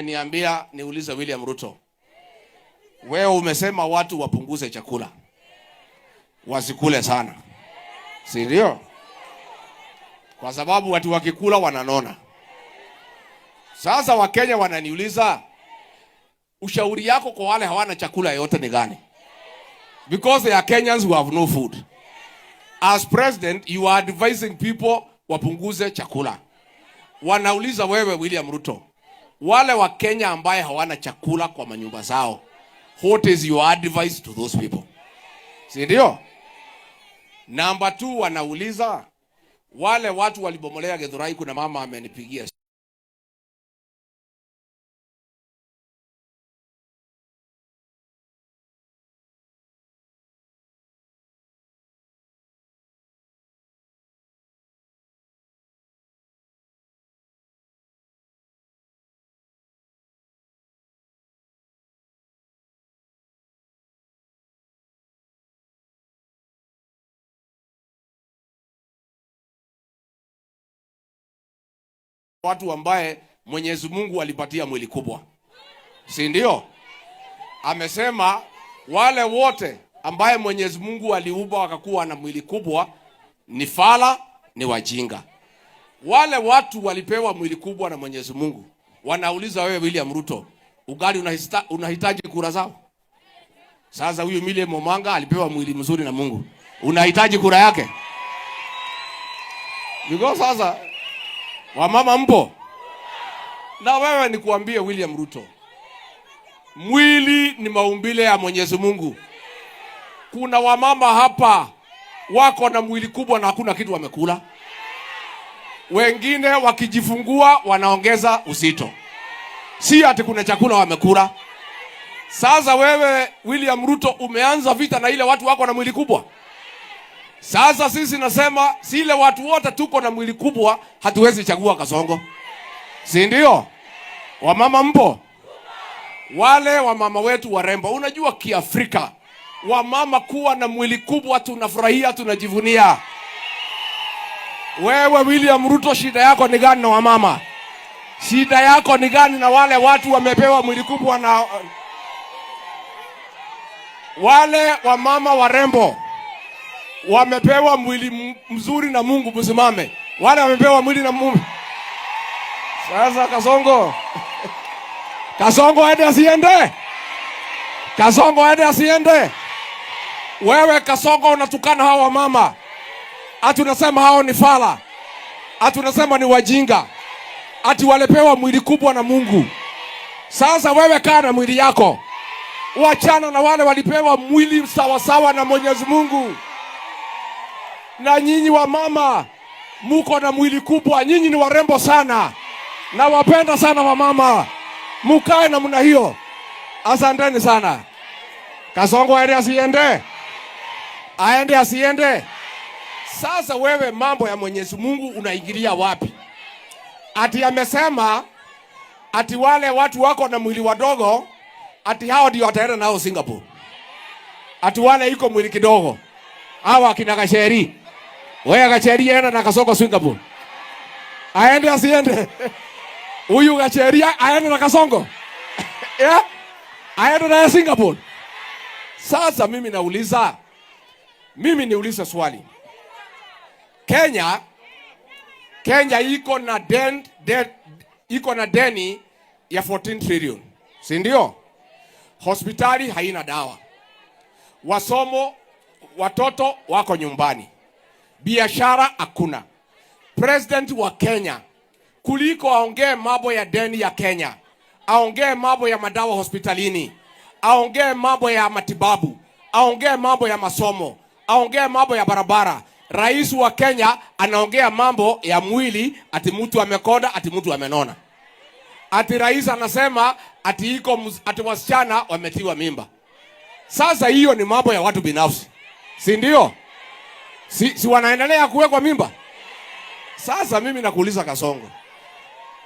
Niambia niulize William Ruto, wewe umesema watu wapunguze chakula, wasikule sana, si ndio? Kwa sababu watu wakikula wananona. Sasa Wakenya wananiuliza, ushauri yako kwa wale hawana chakula yote ni gani? Because there are Kenyans who have no food. As president, you are advising people wapunguze chakula. Wanauliza wewe William Ruto, wale wa Kenya ambaye hawana chakula kwa manyumba zao, what is your advice to those people? Si ndio? Number two, wanauliza wale watu walibomolea Githurai. Kuna mama amenipigia watu ambaye Mwenyezi Mungu alipatia mwili kubwa, si ndio? Amesema wale wote ambaye Mwenyezi Mungu aliumba wakakuwa na mwili kubwa ni fala, ni wajinga. Wale watu walipewa mwili kubwa na Mwenyezi Mungu, wanauliza wewe William Ruto, ugali unahitaji kura zao? Sasa huyu Millie Momanga alipewa mwili mzuri na Mungu, unahitaji kura yake? Because sasa wamama mpo na wewe, nikuambie William Ruto, mwili ni maumbile ya Mwenyezi Mungu. Kuna wamama hapa wako na mwili kubwa na hakuna kitu wamekula. Wengine wakijifungua wanaongeza uzito, si ati kuna chakula wamekula. Sasa wewe William Ruto umeanza vita na ile watu wako na mwili kubwa. Sasa sisi nasema sile watu wote tuko na mwili kubwa hatuwezi chagua Kasongo, si ndio? Wamama mpo? Wale wamama wetu warembo, unajua Kiafrika wamama kuwa na mwili kubwa tunafurahia, tunajivunia. Wewe William Ruto, shida yako ni gani na wamama? Shida yako ni gani na wale watu wamepewa mwili kubwa na wale wamama warembo wamepewa mwili mzuri na Mungu, msimame. Wale wamepewa mwili na Mungu. Sasa Kasongo, Kasongo aende asiende? Kasongo aende asiende? Wewe Kasongo unatukana hao wamama, ati unasema hao ni fala, ati unasema ni wajinga, ati walipewa mwili kubwa na Mungu. Sasa wewe kaa na mwili yako, wachana na wale walipewa mwili sawasawa na Mwenyezi Mungu. Na nyinyi wamama muko na mwili kubwa, nyinyi ni warembo sana, nawapenda sana wamama, mukae namna hiyo. Asanteni sana. Kasongo aende asiende? Aende asiende? Sasa wewe mambo ya Mwenyezi Mungu unaingilia wapi? Ati amesema ati wale watu wako na mwili wadogo ati hao ndio wataenda nao Singapore. Ati wale iko mwili kidogo, hawa akina Gacheri. Wewe Gacheri enda na Kasongo Singapore. Aende asiende? Huyu Gacheri aende na Kasongo? Yeah? Aende na Singapore. Sasa mimi nauliza, mimi niulize swali. Kenya iko na iko na deni ya 14 trillion. Si ndio? Hospitali haina dawa. Wasomo, watoto wako nyumbani. Biashara hakuna. President wa Kenya kuliko aongee mambo ya deni ya Kenya, aongee mambo ya madawa hospitalini, aongee mambo ya matibabu, aongee mambo ya masomo, aongee mambo ya barabara. Rais wa Kenya anaongea mambo ya mwili, ati mtu amekonda, ati mtu amenona. Ati rais anasema ati iko ati wasichana wametiwa mimba. Sasa hiyo ni mambo ya watu binafsi, si ndio? Si wanaendelea kuwekwa mimba? Sasa mimi nakuuliza Kasongo,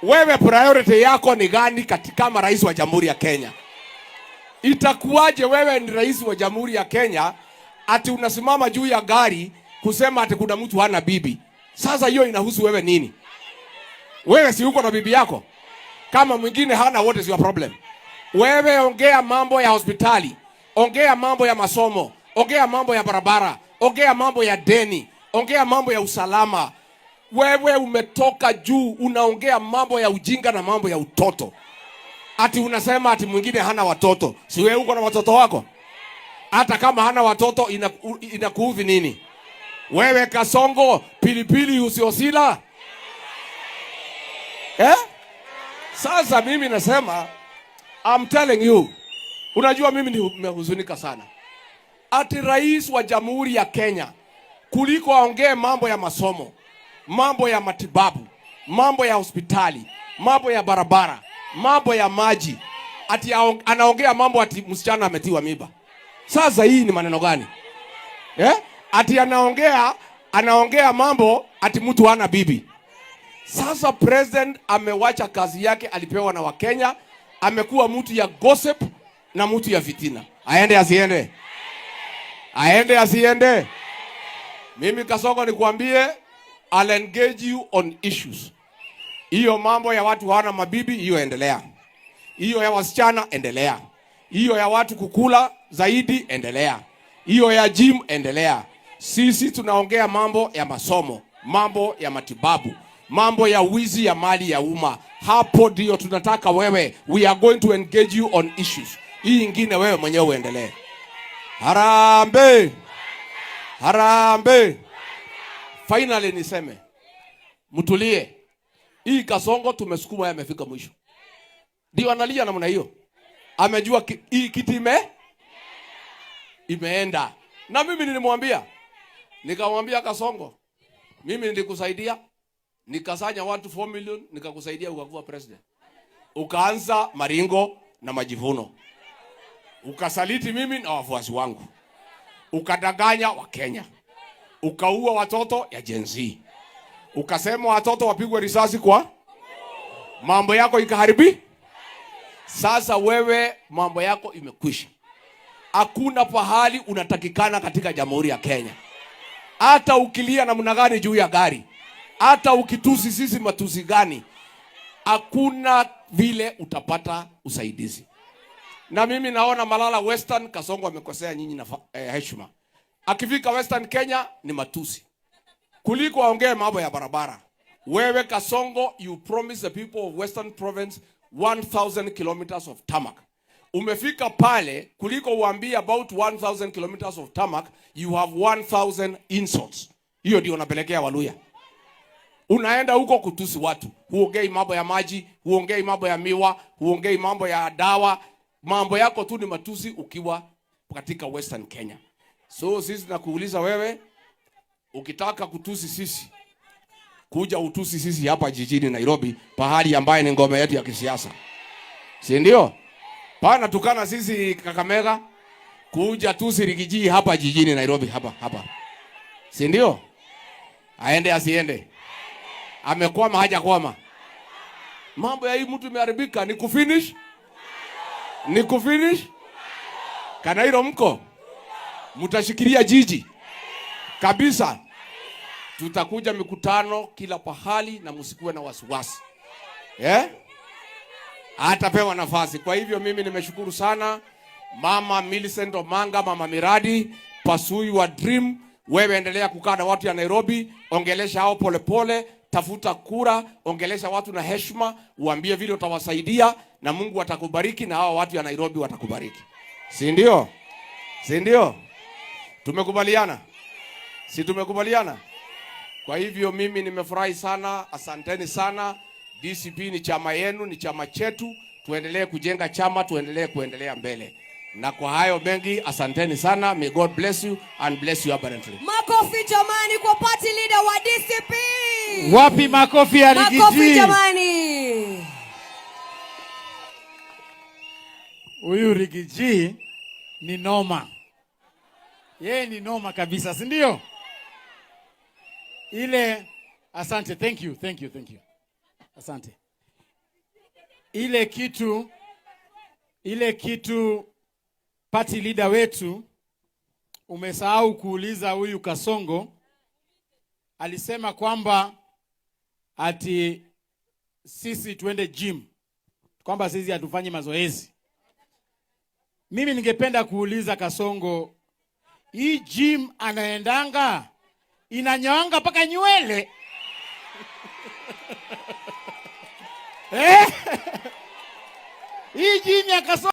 wewe priority yako ni gani katika kama rais wa Jamhuri ya Kenya? Itakuwaje wewe ni rais wa Jamhuri ya Kenya ati unasimama juu ya gari kusema ati kuna mtu hana bibi? Sasa hiyo inahusu wewe nini? Wewe si uko na bibi yako? Kama mwingine hana, what is your problem? Wewe ongea mambo ya hospitali, ongea mambo ya masomo, ongea mambo ya barabara, ongea mambo ya deni, ongea mambo ya usalama. Wewe umetoka juu, unaongea mambo ya ujinga na mambo ya utoto. Ati unasema ati mwingine hana watoto. Si wewe uko na watoto wako? Hata kama hana watoto, inakuudhi nini? Wewe Kasongo, pilipili usiosila, eh? Sasa mimi nasema, I'm telling you, unajua mimi nimehuzunika sana ati rais wa Jamhuri ya Kenya, kuliko aongee mambo ya masomo, mambo ya matibabu, mambo ya hospitali, mambo ya barabara, mambo ya maji, ati anaongea mambo ati msichana ametiwa mimba. Sasa hii ni maneno gani? Eh? Ati anaongea mambo ati mtu hana bibi. Sasa president amewacha kazi yake alipewa na Wakenya, amekuwa mtu ya gossip na mtu ya fitina. Aende asiende? Aende asiende? Mimi Kasongo nikuambie, I'll engage you on issues. Hiyo mambo ya watu hawana mabibi, hiyo endelea. Hiyo ya wasichana, endelea. Hiyo ya watu kukula zaidi, endelea. Hiyo ya gym, endelea. Sisi tunaongea mambo ya masomo, mambo ya matibabu, mambo ya wizi ya mali ya umma. Hapo ndio tunataka wewe, we are going to engage you on issues. Hii ingine wewe mwenyewe uendelee. Harambee! Harambee! Finally niseme, mtulie. Hii Kasongo tumesukuma, yamefika mwisho. Ndio analia namna hiyo. Amejua hii kiti imeenda. Na mimi nilimwambia, nikamwambia, "Kasongo, mimi nilikusaidia, nikasanya watu 4 million, nikakusaidia ukakuwa president. Ukaanza maringo na majivuno. Ukasaliti mimi na wafuasi wangu. Ukadanganya Wakenya. Ukaua watoto ya Gen Z. Ukasema watoto wapigwe risasi kwa mambo yako ikaharibi. Sasa wewe mambo yako imekwisha. Hakuna pahali unatakikana katika Jamhuri ya Kenya. Hata ukilia namna gani juu ya gari, hata ukitusi sisi matusi gani, hakuna vile utapata usaidizi." Na mimi naona Malala Western, Kasongo amekosea nyinyi na heshima. Akifika Western Kenya ni matusi kuliko aongee mambo ya barabara. Wewe Kasongo, you promise the people of Western Province 1000 kilometers of tarmac. Umefika pale, kuliko uambie about 1000 kilometers of tarmac, you have 1000 insults. Hiyo ndio unapelekea Waluhya. Unaenda huko kutusi watu, huongei mambo ya maji, huongei mambo ya miwa, huongei mambo ya dawa. Mambo yako tu ni matusi ukiwa katika Western Kenya. So sisi nakuuliza wewe, ukitaka kutusi sisi, kuja utusi sisi hapa jijini Nairobi, pahali ambaye ni ngome yetu ya kisiasa, si ndio? Pana tukana sisi Kakamega, kuja tusi Riggy G hapa jijini Nairobi, hapa hapa, si ndio? Aende asiende? Amekwama hajakwama? Mambo ya hii mtu imeharibika, ni kufinish, ni kufinish. Kanairo mko mtashikilia jiji kabisa. Tutakuja mikutano kila pahali na msikuwe na wasiwasi, eh? Atapewa nafasi. Kwa hivyo mimi nimeshukuru sana Mama Millicent Omanga, mama miradi, pursue your dream. Wewe endelea kukaa na watu ya Nairobi, ongelesha hao polepole, tafuta kura, ongelesha watu na heshima, uambie vile utawasaidia na Mungu atakubariki na hao watu ya Nairobi watakubariki, si ndio? Si ndio? Tumekubaliana, si tumekubaliana? Kwa hivyo mimi nimefurahi sana, asanteni sana. DCP ni chama yenu, ni chama chetu. Tuendelee kujenga chama, tuendelee kuendelea mbele. Na kwa hayo mengi, asanteni sana. May God bless you and bless you abundantly. Makofi jamani kwa party leader wa DCP. Wapi makofi ya Makofi Riggy G? Jamani. Huyu Riggy G ni noma, yeye ni noma kabisa, si ndio? Ile asante, thank you, thank you, thank you, asante. Ile kitu party leader wetu umesahau kuuliza huyu Kasongo, alisema kwamba ati sisi tuende gym. kwamba sisi hatufanyi mazoezi. Mimi ningependa kuuliza Kasongo, hii gym anaendanga inanyoanga mpaka nywele, eh? Hii gym ya Kasongo